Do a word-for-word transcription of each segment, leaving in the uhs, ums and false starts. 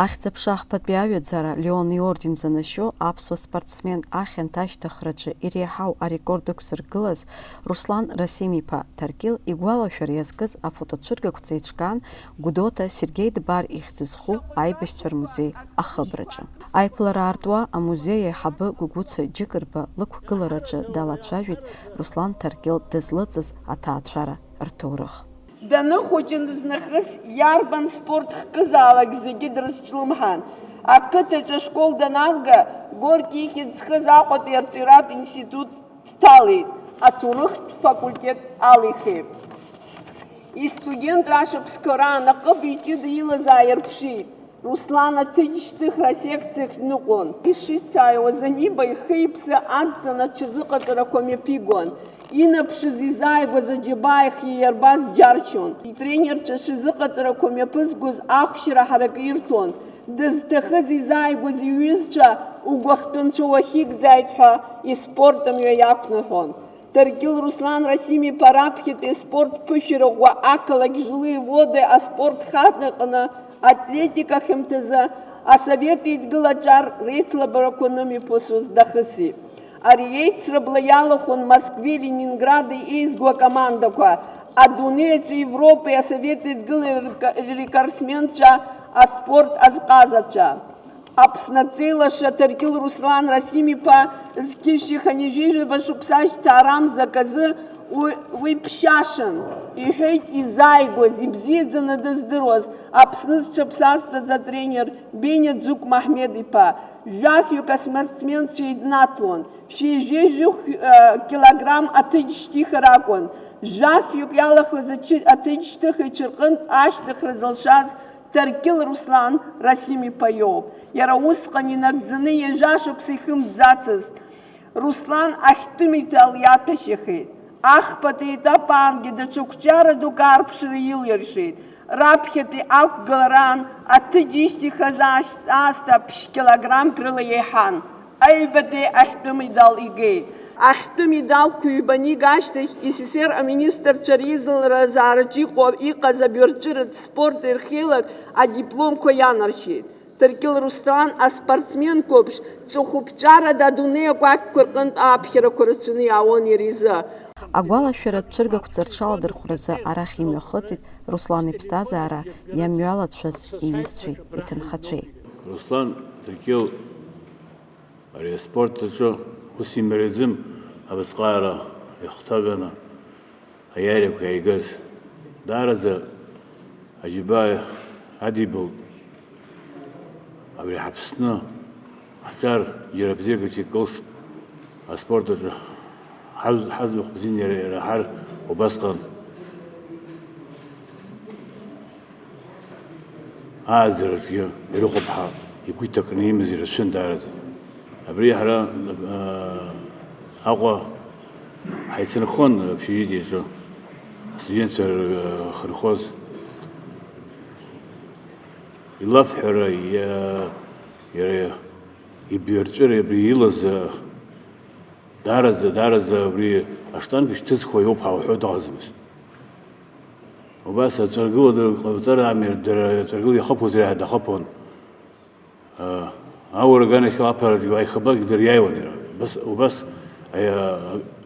Ахьӡ-аԥша ахԥатәи аҩаӡара Леон иорден занашьоу аԥсуа спортсмен ахьанҭа ашьҭыхраҿы иреиҳау арекорд ықәзыргылаз Руслан Расим-иԥа Ҭаркьыл игәалашәара иазкыз афотоцәыргақәҵа еиҿкаан Гәдоуҭа Сергеи Дбар ихьӡ зху аибашьцәа рмузеи ахыбраҿы. Аиԥылара аартуа амузеи аиҳабы Гәыгәыца Џьыкырба лықәгылараҿы далацәажәеит Руслан Ҭаркьыл дызлыҵыз аҭаацәара рҭоурых. Даныхәыҷыз нахыс иарбан спорт хкызаалак зегьы дрызҿлымҳан. Ақыҭаҿы ашкол даналга, Горки ихьӡ зхыз Аҟәатәи арҵаҩратә институт дҭалеит, аҭоурыхтә факультет алихеит. Истудентра ашықәсқәа раан аҟыб иҷыда илаз ааирԥшит. Руслан аҭыџьшьҭыхра асекциахь дныҟәон. Ишицааиуаз аниба, ихы-иԥсы адҵаны аҽазыҟаҵарақәа мҩаԥигон. Инаԥшыз изааигәаз аџьабаа ихы иарбаз џьаршьон. Итренерцәа аҽазыҟаҵарақәа мҩаԥызгоз ахәшьара ҳаракы ирҭон. Дызҭахыз изааигәаз иҩызцәа угәахәтәы анцәа уахьигӡааит ҳәа испорт амҩа иақәныҳәон. Ҭаркьыл Руслан Расим-иԥа раԥхьатәи аспорт ԥышәара ӷәӷәа ақалақь Жилые Воды аспорт хатә аҟны атлетика хьымҭазы Асовет Еидгыла аҿар реицлабрақәа анымҩаԥысуаз дахысит. Ари еицрабла иалахәын Москвеи Ленингради еизго акомандақәа, адунеи аҿы Европеи Асовет Еидгылеи ррека-, ррекордсменцәа аспорт азҟазацәа. Аԥсны аҵеилаша Ҭаркьыл Руслан Расим-иԥа зқьышә иханы ҩажәижәаба шықәса ашьҭа арамзак азы уи, уи ԥшьашан, иҳәеит изааигәаз, ибзиаӡаны дыздыруаз Аԥсны зҽаԥсазтәыз атренер Бениа Ӡыкә Маҳмед-иԥа. Жәафҩык аспортсменцәа еиднаҭлон, шәи жәеи жәохә, э, килограмм аҭыџь шьҭихыр акәын. Жәафҩык иалахәыз ачы-, аҭыџь шьҭыхыҩцәа рҟынтә ашьҭыхра зылшаз Ҭаркьыл Руслан Расим-иԥа иоуп. Иара усҟан инагӡаны ҩажәа шықәса ихымҵӡацызт. Руслан ахьтәы медал иаҭәашьахеит. Ахԥатәи етап аангьы даҽа қәҿиара дук аарԥшра илиршеит. Раԥхьатәи ақәгылараан аҭыџь ишьҭихыз аашь-, аасҭа ԥшь килограммк рыла еиҳан. Аҩбатәи ахьтәы медал игеит. Ахьтәы медалқәа ҩба анига ашьҭахь, С С С Р аминистрцәа реизлара азаараҿы иҟоу, иҟаз абаҩрҵәыратә спорт ирхеилак адипломқәа ианаршьеит. Ҭаркьыл Руслан аспортсмен қәыԥш, ҵыхәаԥҵәарада адунеи акәакьқәа рҟынтә ааԥхьарақәа рацәаны иаауан иара изы. Агәалашәаратә цәыргақәҵа рҽаладырхәразы арахь имҩахыҵит Руслан иԥсҭазаара иамҩалацәаз иҩызцәеи иҭынхацәеи. Руслан Ҭаркьыл ари аспорт аҿы ус имариаӡам, абасҟаара ихәҭаганы аиааирақәа иааигаз. Даараӡа аџьабаа адибалт. Абри ҳаԥсны ҳҿар џьара бзиак аҿы икылсп аспорт аҿы. Ҳаз-, ҳаӡбахә бзианы иара, иара ҳар убасҟан ааӡараҿгьы ирыхәап ҳәа игәы иҭакны имаз ирацәан даараӡа. Абри ҳара, аа, Аҟәа ҳаицынхон общежитиеҿы, астудентцәа рхынҳәыз. Илафҳәара, иа-, иара ибаҩрҵәыра абри илаз, даараӡа, даараӡа абри аштанга шьҭызхуа иоуп ҳәа уҳәо дыҟаӡамызт. Убас аҵаргыла дҟауҵар ами, дара аҵаргыла иахыԥоз реиҳа дахыԥон. Аура аганахьала аԥараҿы аихабаргьы дыриааиуан иара. Убас, убас аи-,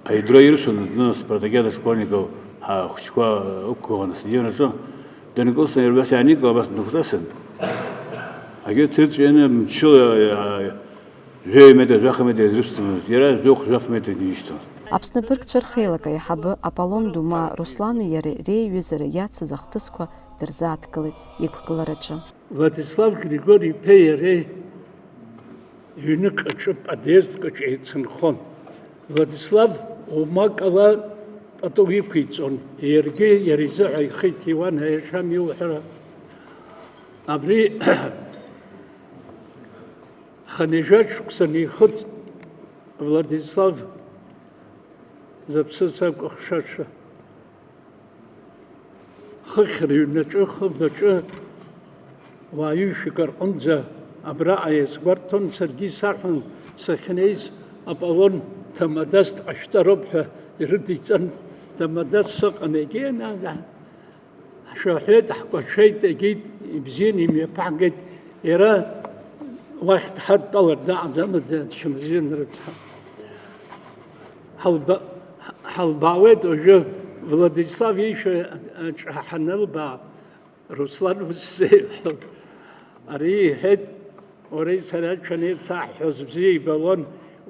аидро иршәын зны Спартакиада школьников ҳа-, ахәыҷқәа ықәгыланы астадион аҿы. Данкылсны иара убас иааникылан, абас днықәтәасын. Агьырҭ ирҵәианы мчыла, а, жәаҩа метр, жәаха метр иазрыԥшӡомызт, иара жәохә-жәаф метр инишьҭон. Аԥсны абыргцәа рхеилак аиҳабы Аполлон Дума Руслани иареи реиҩызара иацыз ахҭысқәа дырзааҭгылеит иқәгылараҿы. Владислав Григори-иԥеи иареи ҩнык аҿы, подъездк аҿы еицынхон. Владислав оумак ала пату иқәиҵон, иаргьы иара изыҳәа ихы иҭиуан, аиашам иуҳәара. Абри хынҩажәа шықәса анихыҵ, Владислав зыԥсы сакәыхшаша. Хыхь рыҩнаҿы, хымаҿы, уаа ҩышәак рҟынӡа абраҟа иазгәарҭон, саргьы исаҳәон сахьнеиз, Аполлон ҭамадас дҟашәҵароуп ҳәа ирыдиҵан, ҭамадас сыҟан, егьи ана-, ана-, ҳшәаҳәеит, ҳкәашеит, егьит, ибзиан имҩаԥаҳгеит, Иара уахь дҳадтәалар даҟаӡамызт, дычча-мыччан рыцҳа. Ҳалба-, ҳалбаауеит уажәы Владислав иишәа аҿы ҳанылбаа, Руслан ус зеиҳәо. Ари иҳәеит, уареи сареи аҽанеицаҳҳәоз бзиа ибалон,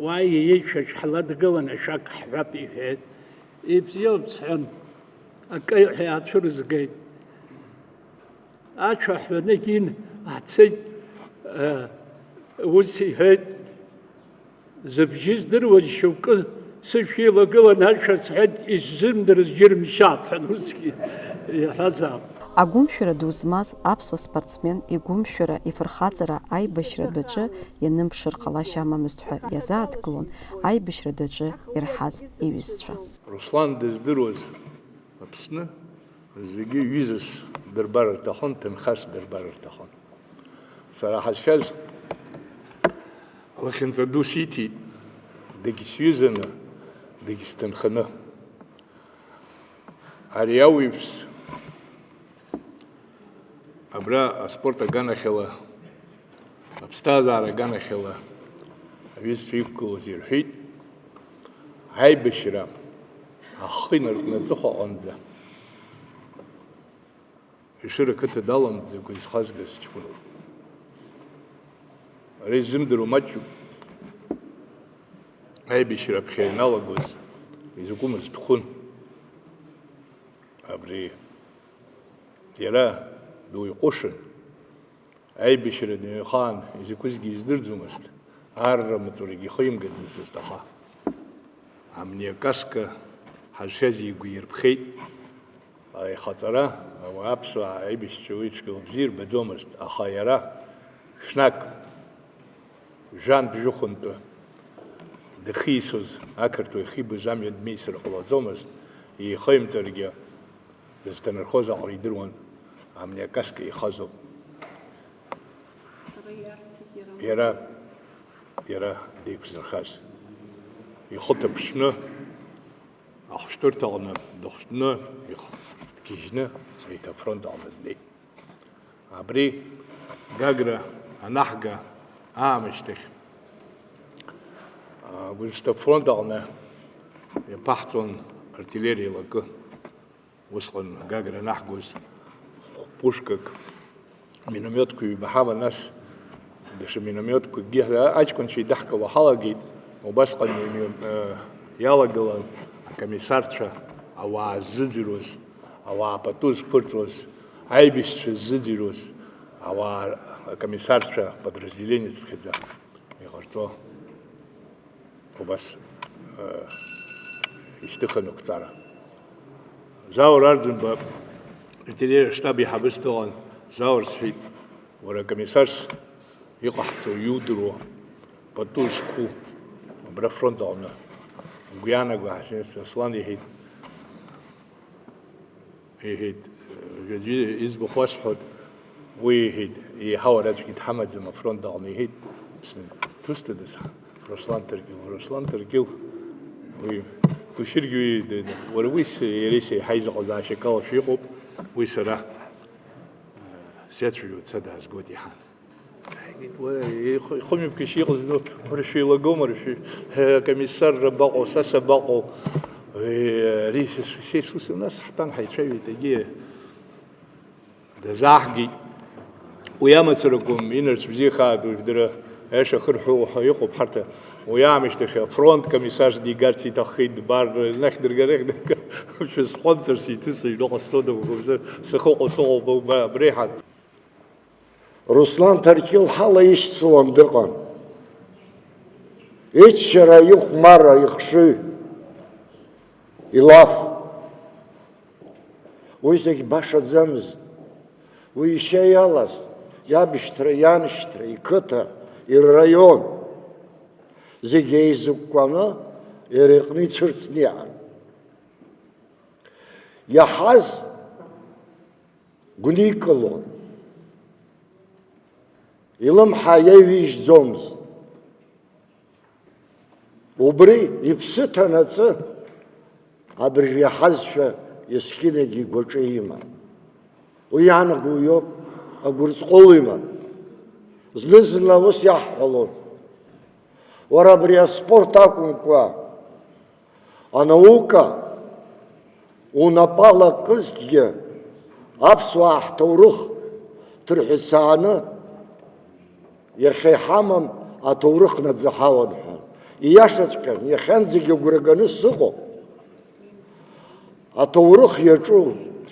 уааи иеишәаҿ ҳладгылан ашәак ҳҳәап иҳәеит. Ибзиоуп сҳәан, акы ҳәа иаацәырызгеит. Ацәа ҳәаны егьин ацеит, э, ус иҳәеит, зыбжьы здыруаз шьоукы сышәа илагылан ашәа сҳәеит, исзымдырыз џьырымшьааит ҳәа усгьы иҳәазаап. Агәымшәара ду змаз аԥсуа спортсмен игәымшәара, ифырхаҵара аибашьратә аҿы ианымԥшыр ҟалашьа амамызт ҳәа иазааҭгылон аибашьратә аҿы ирҳаз иҩызцәа. Руслан дыздыруаз Аԥсны зегьы ҩызас дырбар рҭахын, ҭынхас дырбар рҭахын. Сара ҳазшаз лахьынҵа ду сиҭеит, дагьсҩызаны, дагьсҭынханы. Ари ауаҩԥс абра аспорт аганахьала, аԥсҭазаара аганахьала аҩызцәа иқәгылоз ирҳәеит, аибашьра ахы инаркны аҵыхәа аҟынӡа Ешыра ақыҭа даламҵӡакәа изхазгаз ҷкәын. Ара изымдыруа маҷҩуп, аибашьра аԥхьа ианалагоз изакәымыз дхәын. Абри иара дуаҩ ҟәышын, аибашьра дыҩхаан изакәызгьы издырӡомызт, арра маҵурагьы ихы имгаӡацызт, аха амни акаска ҳазшаз игәы ирԥхеит. Аихаҵара, ауаа аԥсуаа аибашьцәа уи цәгьала бзиа ирбаӡомызт, аха иара ҽнак, жәантә-жәохәынтәы дахьиасуаз ақырҭуа ихибаз амҩа дмиасыр ҟалаӡомызт, ихеимҵаргьы дызҭанархоз аҟара идыруан, амни акаска ихазоуп. Иара, иара деиқәзырхаз, ихы ҭаԥшны, ахәшәтәырҭаҟны дыхәтәны, ихы дгьежьны, еиҭа афронт аҟны днеит. Абри Гагра анаҳга аамышьҭахь, Гәылшьҭа афронт аҟны иаԥаҳҵон артиллериа лакы. Усҟан Гагра анаҳгоз пушкак, миномиотқәа ҩба ҳаман, нас даҽа миномиотқәакгьы аҷкәынцәа идаҳкыло ҳалагеит. Убасҟан имҩа-, э, иалагылан акомиссарцәа, ауаа ззыӡырҩуаз, ауаа пату зқәырҵоз, аибашьцәа ззыӡырҩуаз, ауаа акомиссарцәа подразделение цыԥхьаӡа иҟарҵо. Убас, э, ишьҭыхын ақәҵара. Заур Арӡынба, артиллериа штаб еиҳабыс дыҟан. Заур, сҳәеит, уара акомиссарс иҟаҳҵо иудыруа, пату зқәу, абра афронт аҟны. Угәы иаанаго, Ҳасен Аслан иҳәеит. Иҳәеит, аӡәы иӡбахә уасҳәоит, уи иҳәеит, еиҳау ара аӡәгьы дҳамаӡам афронт аҟны, иҳәеит, Аԥсны дусҭадаз, Руслан Ҭаркьыл, Руслан Ҭаркьыл, уи Кәышьыргьы уи, д-, д-, уара уи с-, иареи сеиҳа изыҟазаашьа акалашәа иҟоуп, уи сара, э, сиацәажәо дцо даазгоит иҳан. Уара, ихы-, ихымҩаԥгашьа иҟаз, ну, уара шәеилагома, уара шәи-, ҳәа, акомиссарра абаҟоу, са сабаҟоу? Уи, ари са, са, са исусым, нас ҳтәан ҳаицәажәеит, егьи дазааҳгеит. Уи амацаракәым, инарцә бзиахааит, уажә дара аиаша ахырҳәо ҳәа иҟоуп ҳарҭ. Уи аамышьҭахь афронт комиссарс дигарц иҭаххеит, дбар, нахь дыргар, шәысхәанцарц иҭысҵоит, иҟасҵода, сахьыҟоу сыҟоуп, абра иҳан. Руслан Ҭаркьыл ҳала ишьцылан дыҟан. Иччара, ихәмарра, ихшыҩ, илаф. Уи зегь башаӡамызт. Уи ишьа иалаз, иабшьҭра, ианшьҭра, иқыҭа, ираион, зегь еизыкәкәаны иара иҟны ицәырҵны иҟан. Иаҳаз гәникылон, илымҳа иаҩижьӡомызт. Убри иԥсы ҭанаҵы, абыржә иаҳазшәа есқьынагьы игәаҿы иман. Уи иаанаго уиоуп, агәырҵҟәыл иман. Зны-зынла ус иаҳҳәалон, уара абри аспорт акәымкәа, анаука унапала кызҭгьы аԥсуаа ҳҭоурых ҭырҳәсааны иахьа иҳамам аҭоурых наӡаҳауан ҳәа. Ииашаҵәҟьан, иахьанӡагьы агәра ганы сыҟоуп. Аҭоурых иаҿу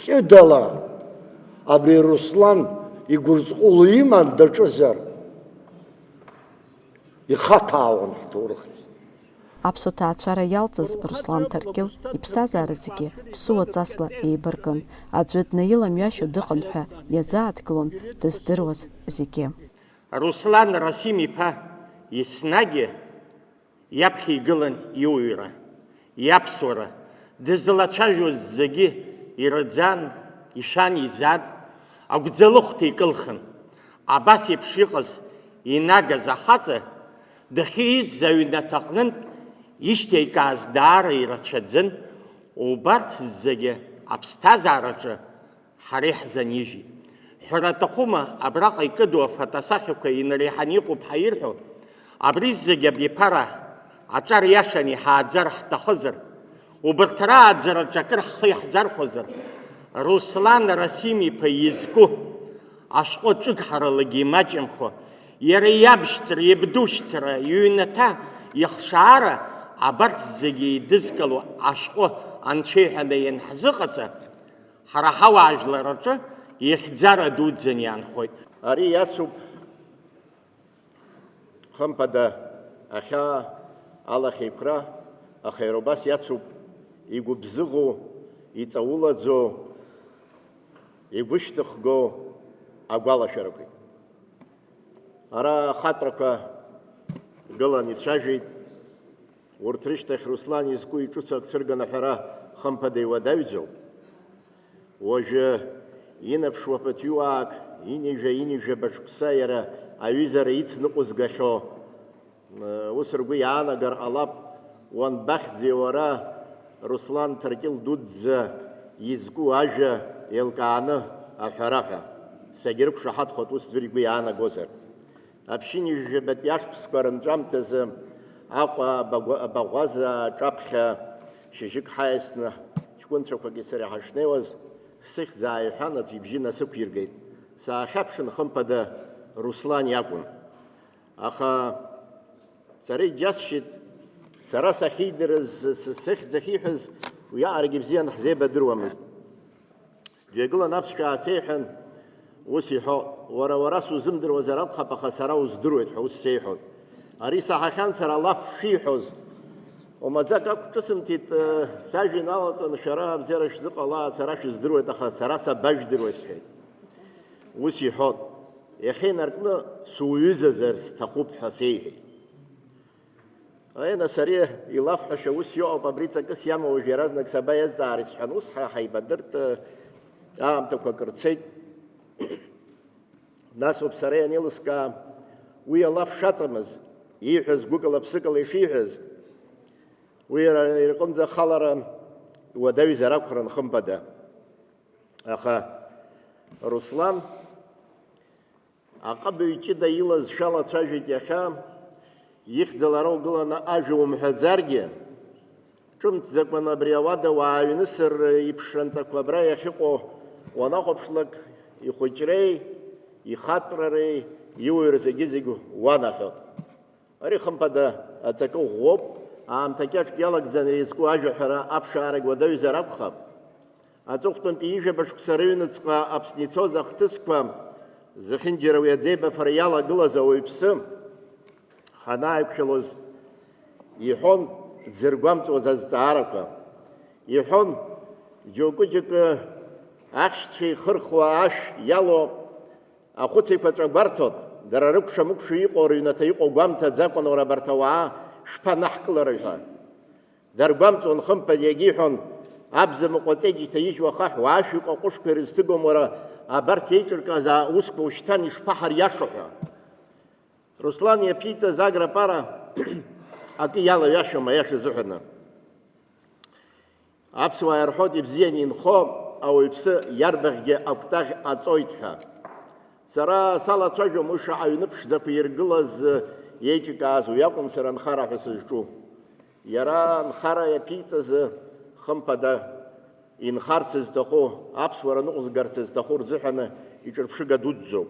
ҷыдала абри Руслан игәырҵҟәыл иман даҿызар, ихаҭәаауан ҳҭоурых. Аԥсуа ҭаацәара иалҵыз Руслан Ҭаркьыл иԥсҭазаара зегьы ԥсуа ҵасла еибаркын, аӡәы днаиламҩашьо дыҟан ҳәа иазааҭгылон дыздыруаз зегьы. Руслан Расим-иԥа еснагь иаԥхьа игылан иуаҩра, иаԥсуара, дызлацәажәоз зегьы ираӡан, ишәан, изаат, агәӡалыхәҭа икылхын. Абас еиԥш иҟаз инагаз ахаҵа дахьиз аҩнаҭаҟнынтә ишьҭеикааз даара ирацәаӡан, убарҭ зегьы аԥсҭазаараҿы ҳара иаҳзанижьит. Ҳәара аҭахума, абраҟа икыду афотосахьақәа инареиҳаны иҟоуп ҳәа ирҳәо? Абри зегьы абиԥара аҿар иашаны иҳааӡар ҳҭахызар, убарҭ рааӡараҿы акыр ҳхы иаҳзархәозар, Руслан Расим-иԥа изку ашәҟәы ҿыгҳаралагьы имаҷымхо, иара иабшьҭра, иабдушьҭра, иҩнаҭа, ихшаара, абарҭ зегьы еидызкыло ашәҟәы анцәа иҳәаны ианҳзыҟаҵа, ҳара ҳауаажәлар рҿы ихьӡара дуӡӡаны иаанхоит. Ари иацуп, хымԥада, ахьаа, алахьеиқәра, аха иара убас иацуп игәыбзыӷу, иҵаулаӡоу, игәышьҭыхгоу агәалашәарақәагь. Ара ахаҵәрақәа гылан ицәажәеит. Урҭ рышьҭахь Руслан изку иҿыцу ак цәырган аҳәара хымԥада иуадаҩӡоуп. Уажәы инаԥшуа ԥыҭҩыуаак, ҩынҩажәа, ҩынҩажәаба шықәса иара аҩызара ицныҟәызгахьоу, ус ргәы иаанагар ҟалап, уанбахьӡеи уара, Руслан Ҭаркьыл дуӡӡа изку ажәа еилкааны аҳәара ҳәа. Сагьрықәшаҳаҭхоит ус ӡәыр игәы иаанагозар. Аԥшьынҩажәабатәи ашықәсқәа рынҵәамҭазы Аҟәа абаӷәаза аҿаԥхьа шьыжьык ҳаиасны ҷкәынцәақәаки сареи ҳашнеиуаз, сыхьӡ ааиҳәан, аӡә ибжьы насықәиргеит. Саахьаԥшын, хымԥада, Руслан иакәын. Аха сара иџьасшьеит, сара сахьидырыз, сыхьӡ ахьиҳәаз уиаҟарагьы бзиан ҳзеибадыруамызт. Дҩагылан аԥсшәа аасеиҳәан, ус иҳәо, уара, уара сузымдыруазар акәхап, аха сара уздыруеит ҳәа ус сеиҳәон. Ари саҳахьан сара алаф шиҳәоз. Умаӡак ақәҿысымҭит, сажәа иналаҵаны, шәара абзиара шәзыҟалааит, сара шәыздыруеит, аха сара сабажәдыруеи сҳәеит. Ус иҳәон. Иахьа инаркны суҩызазар сҭахуп ҳәа сеиҳәеит. Аи, нас ари илафҳәаша ус иоуп, абри ҵакыс иамоу уажә иаразнак сабаиазҵаари сҳәан, ус ҳа ҳаибадырт, аамҭақәа акыр цеит. Нас ауп сара ианеилыскаа, уи алаф шаҵамыз, ииҳәаз гәыкала-ԥсыкала ишиҳәаз, уи иара ирҟынӡа ахалара уадаҩзар акәхарын, хымԥада. Аха Руслан аҟыбаҩ ҷыда илаз шәалацәажәеит иахьа, ихьӡала ара угыланы ажәа умҳәаӡаргьы, ҿымҭӡакәан абри ауада уааҩнысыр иԥшранҵақәа абра иахьыҟоу уанахәаԥшлак, ихәыҷреи, ихатәрареи, иуаҩра зегьы-зегь уанаҳәоит. Ари, хымԥада, аҵакы ӷәӷәоуп, аамҭа кьаҿк иалагӡаны изку ажәаҳәара аԥшаарагь уадаҩзар акәхап. Аҵыхәтәантәи ҩажәаба шықәса рыҩныҵҟа Аԥсны ицоз ахҭысқәа зехьынџьара уи аӡеибафара иалагылаз ауаҩԥсы ҳанааиқәшәалоз иҳәон, дзыргәамҵуаз азҵаарақәа. Иҳәон, џьоукы-џьоукы ахьшьцәа ихырхуа ашә иалоу ахәыц еиқәаҵәа гәарҭоит, дара рыкәша-мыкәша иҟоу, рыҩнаҭа иҟоу гәамҭаӡакәан уара абарҭ ауаа шԥанаҳкылари ҳәа. Даргәамҵуан, хымԥада, иагьиҳәон, абзамыҟә аҵеџь иҭаижьуа ахаҳә уаашәи ҟаҟәышқәа ирызҭыгом уара, абарҭ еиҿыркааз аусқәа ушьҭан ишԥаҳариашо ҳәа. Руслан иаԥиҵаз аграпара акы иалаҩашьом, аиаша азыҳәаны. Аԥсуаа ирҳәоит, ибзианы инхо ауаҩԥсы иарбаӷьгьы акәтаӷь аҵоит ҳәа. Сара салацәажәом уи шаҟа ҩныԥшӡақәа иргылаз еиҿикааз, уи акәым сара нхара ҳәа сызҿу. Иара нхара иаԥиҵаз, хымԥада, инхарц зҭаху, аԥсуара ныҟәызгарц зҭаху рзыҳәан иҿырԥшыга дуӡӡоуп.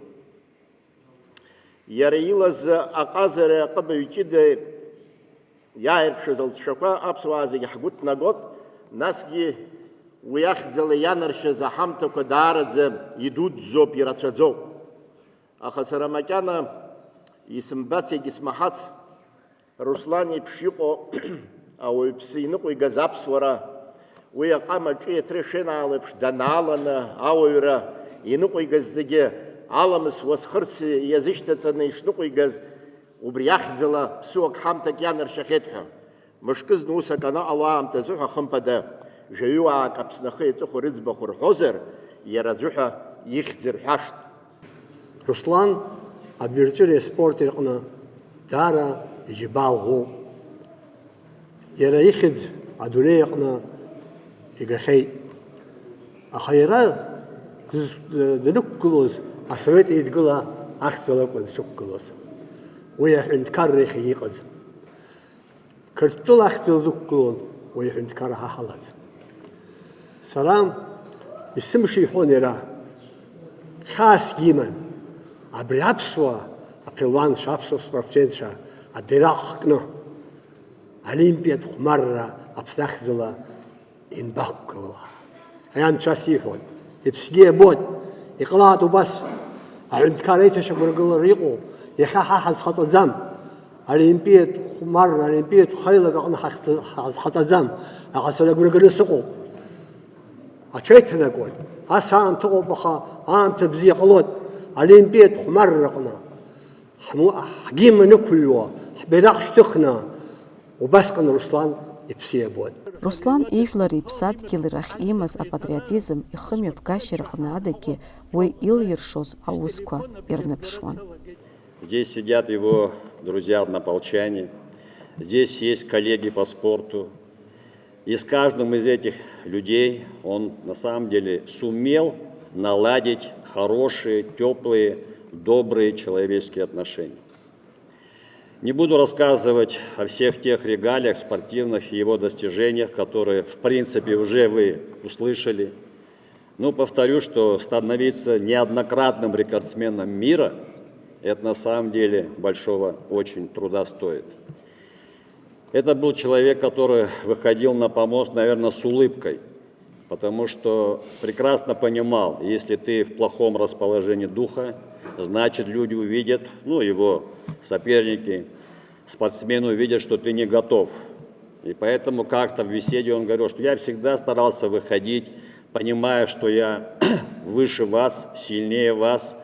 Иара илаз аҟазара аҟыбаҩ ҷыда иааирԥшыз алҵшәақәа аԥсуаа зегьы ҳгәы ҭнагот, насгьы уи ахьӡала ианаршьаз аҳамҭақәа даараӡа идуӡӡоуп, ирацәаӡоуп. Аха сара макьана исымбац, егьысмаҳац, Руслан еиԥш иҟоу ауаҩԥсы иныҟәигаз аԥсуара, уи аҟама аҿы иаҭра ишенаало еиԥш данааланы ауаҩра иныҟәигаз зегьы аламыс уасхырс иазышьҭаҵаны ишныҟәигаз, убри ахьӡала ԥсуак ҳамҭак ианаршьахьеит ҳәа. Мышкызны ус акы анаҟало аамҭазы ҳәа, хымԥада, жәаҩуаак Аԥсны ахи аҵыхәеи рыӡбахә рҳәозар, иара аӡәы ҳәа ихьӡ рҳәашт. Руслан абирҵәыреи аспорти рҟны даара иџьабаа ӷәӷәоуп. Иара ихьӡ адунеи аҟны игахьеит. Аха иара дыз-, данықәгылоз асовет еидгыла ахьӡала акәын дшықәгылоз. Уи аҳәынҭқарра иахьагьы иҟаӡам. Қырҭтәыла ахьӡала дықәгылон, уи аҳәынҭқарра ҳа ҳалаӡам. Сара исымшиҳәон иара, хьаасгьы иман, абри аԥсуа аԥелуанцәа, аԥсуа спортсменцәа абираҟ кны, олимпиатә хәмарра Аԥсны ахьӡала инбақәгылауа. Ари анцәа сиҳәон, иԥсгьы иабоит, иҟалааит убас, аҳәынҭқар аиҭашьақәыргылара иҟоуп, иахьа ҳа ҳазхаҵаӡам, олимпиатә хәмарра, олимпиатә хаилак аҟны ҳахьӡ-, ҳазхаҵаӡам, аха сара агәра ганы сыҟоуп. Аҽеиҭанакуан, ас аамҭа ыҟоуп, аха аамҭа бзиа ҟалоит, олимпиатә хәмарра аҟны. Ҳгьым анықәыҩуа, ҳбираҟ шьҭыхны, убасҟан Руслан иԥсы иабон. Руслан ижәлари иԥсадгьыли рахь имаз апатриотизм ихымҩаԥгашьа рҟны адагьы уи илиршоз аусқәа ирныԥшуан. Здесь сидят его друзья-однополчане, здесь есть коллеги по спорту. И с каждым из этих людей он на самом деле сумел наладить хорошие, теплые, добрые человеческие отношения. Не буду рассказывать о всех тех регалиях спортивных и его достижениях, которые, в принципе, уже вы услышали. Но повторю, что становиться неоднократным рекордсменом мира, это на самом деле большого очень труда стоит. Это был человек, который выходил на помост, наверное, с улыбкой, потому что прекрасно понимал, если ты в плохом расположении духа, значит, люди увидят, ну, его соперники, спортсмены увидят, что ты не готов. И поэтому как-то в беседе он говорил, что я всегда старался выходить, понимая, что я выше вас, сильнее вас,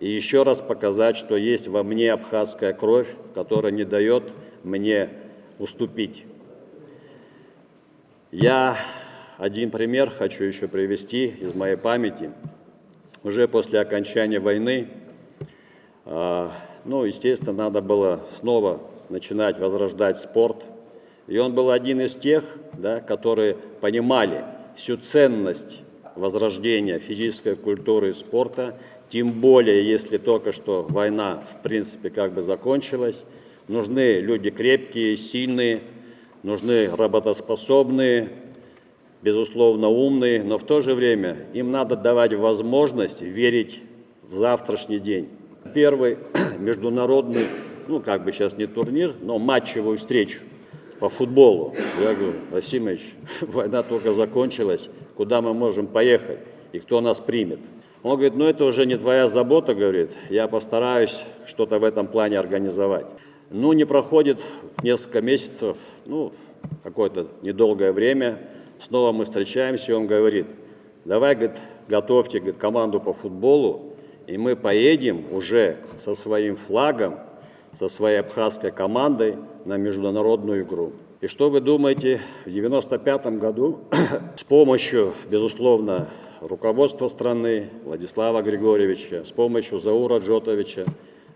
и еще раз показать, что есть во мне абхазская кровь, которая не дает мне уступить. Я один пример хочу еще привести из моей памяти. Уже после окончания войны, а, ну, естественно, надо было снова начинать возрождать спорт. И он был один из тех, да, которые понимали всю ценность возрождения физической культуры и спорта, тем более, если только что война, в принципе, как бы закончилась. Нужны люди крепкие, сильные, нужны работоспособные, безусловно, умные, но в то же время им надо давать возможность верить в завтрашний день. Первый международный, ну, как бы сейчас не турнир, но матчевую встречу по футболу. Я говорю: «Расимович, война только закончилась, куда мы можем поехать и кто нас примет?» Он говорит: «Ну, это уже не твоя забота, говорит, я постараюсь что-то в этом плане организовать». Ну, не проходит несколько месяцев, ну, какое-то недолгое время, снова мы встречаемся, и он говорит: «Давай, говорит, готовьте, говорит, команду по футболу, и мы поедем уже со своим флагом, со своей абхазской командой на международную игру». И что вы думаете, в девяносто пятом году с помощью, безусловно, руководства страны, Владислава Григорьевича, с помощью Заура Джотовича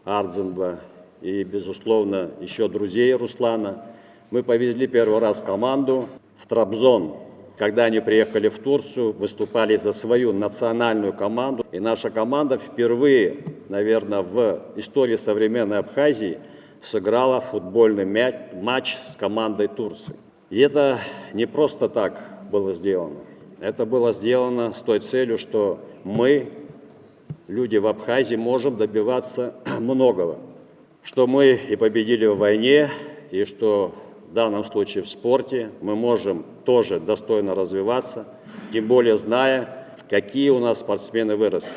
Ардзинба и, безусловно, еще друзей Руслана, мы повезли первый раз команду в Трабзон. Когда они приехали в Турцию, выступали за свою национальную команду, и наша команда впервые наверное, в истории современной Абхазии сыграла футбольный мя- матч с командой Турции. И это не просто так было сделано. Это было сделано с той целью, что мы, люди в Абхазии, можем добиваться многого. Что мы и победили в войне, и что в данном случае в спорте мы можем тоже достойно развиваться, тем более зная, какие у нас спортсмены выросли.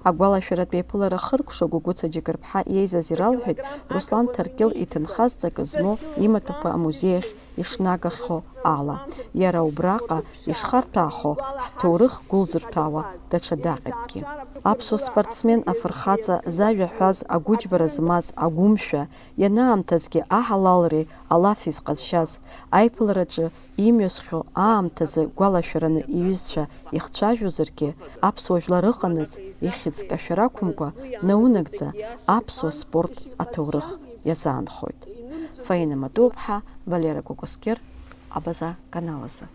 Агәалашәаратә еиԥылара хыркәшагәыгәыц Аџьыкырԥҳа иеизаз иралҳәеит Руслан Ҭаркьыл иҭынхазҵак змоу имаҭәақәа амузеи ахь ишнагахьоу ала, иара убраҟа ишхарҭәаахо ҳҭоурых гәылзырҭәаауа даҽа даҟьакгьы. Аԥсуа спортсмен афырхаҵа зажәа ҳәаз агәыџьбара змаз агәымшәа, ианаамҭазгьы аҳалалреи алафи зҟазшьаз, аиԥылараҿы имҩасхьоу аамҭазы гәалашәараны иҩызцәа ихцәажәозаргьы, аԥсуа жәлар ыҟанаҵ ихьӡ кашәара ақәымкәа, наунагӡа аԥсуа спорт аҭоурых иазаанхоит. Фаина Матуԥҳа, Валера Кәакәасқьыр, Абаза канал азы.